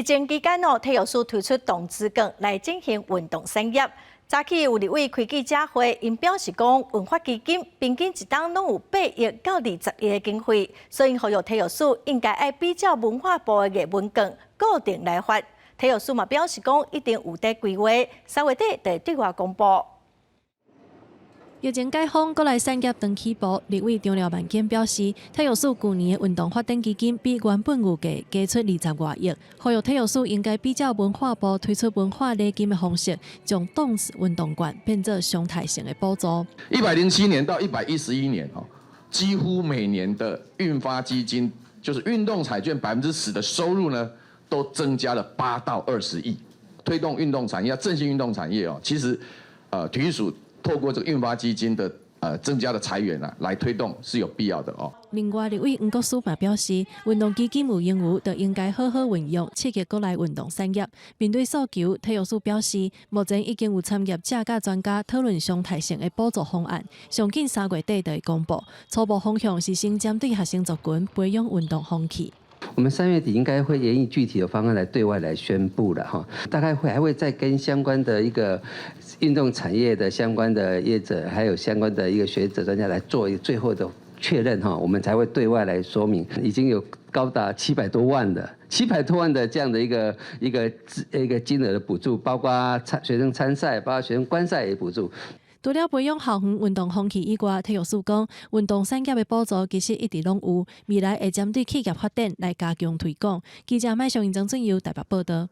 疫情期間哦，體育署推出動資券來振興運動產業。早起有立委開記者會，𪜶表示講，運發基金平均一冬攏有8億到20億的經費，所以呼籲體育署應該愛比照文化部的藝文券固定來發。體育署嘛表示講，一定有佇規劃，3月底就會對外公布。疫情解封，國內產業轉起步。立委張廖萬堅表示，體育署舊年的運動發展基金比原本預計加出20外億，呼籲體育署應該比照文化部推出文化禮金的方式，將檔次運動券變做常態性的補助。107年到111年，哦，幾乎每年的運發基金，就是運動彩券10%的收入呢，都增加了8到20億，推動運動產業，振興運動產業哦。其實，體育署透過這個運發基金的增加的財源啊，來推動是有必要的哦。另外，立委黃國書嘛表示，運動基金有盈餘，就應該好好運用，刺激國內運動產業。面對訴求，體育署表示，目前已經有產業者佮專家討論常態性的補助方案，上緊3月底就會公布。初步方向是先針對學生族群培養運動風氣。我們3月底應該會研議具體的方案來對外來宣布了哈，大概會還會再跟相關的一個運動產業的相關的業者，還有相關的一個學者專家來做一個最後的確認哈，我們才會對外來說明。已經有高達七百多萬的這樣的一個金額的補助，包括參學生參賽，包括學生觀賽也補助。除了培養校園運動風氣以外，體育署講，運動產業的補助其實一直攏有，未來會針對企業發展來加強推廣。記者麥尚英、張俊佑台北報道。